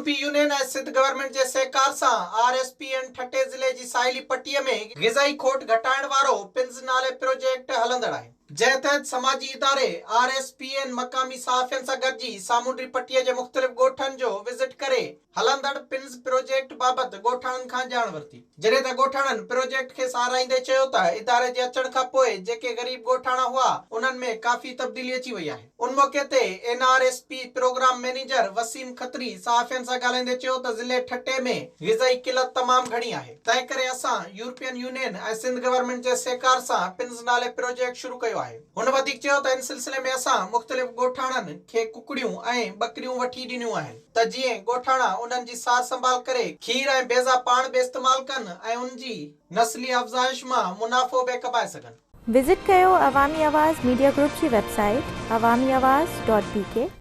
يورپي union ۽ Sindh government جي سهڪار سان آر ايس پي اين ٺٽي ضلعي جي ساحلي پٽي ۾ غذائي کوٽ گهٽائڻ وارو پنز نالي پروجيڪٽ هلندڙ آهي. جنهن تحت سماجي اداري آر ايس پي اين مقامي صحافين سان گڏجي سامونڊي پٽي جي مختلف ڳوٺن جو وزٽ ڪري هلندڙ پنز پروجيڪٽ بابت ڳوٺاڻن کان ڄاڻ ورتي. جڏهن ته ڳوٺاڻن پروجيڪٽ کي ساراهيندي چيو ته اداري جي اچڻ کانپوء جيڪي غريب ڳوٺاڻا هئا انهن ۾ ڪافي تبديلي اچي وئي آهي. ان موقعي تي N R S P programme manager Waseem Khatri صحافين سان ڳالهائيندي چيو ته ضلعي ٺٽي ۾ غذائي قلت تمام گهڻي آهي تنهن ڪري اسان يورپين يونين ۽ سنڌ گورنمينٽ جي سهڪار سان پنز نالي پروجيڪٽ شروع ڪيو آهي. هن وڌيڪ چيو ته ان سلسلي ۾ اسان مختلف ڳوٺاڻن کي ڪڪڙيون ۽ ٻڪريون وٺي ڏنيون آهن ته جيئن ڳوٺاڻا انهن جي سار سنڀال ڪري کير ۽ بيضا پاڻ به استعمال ڪن ۽ ان جي نسلي افزائش مان منافعو به ڪمائي سگهن. وزٽ ڪيو عوامي آواز ميڊيا گروپ جي website Awami Awaz dot B K.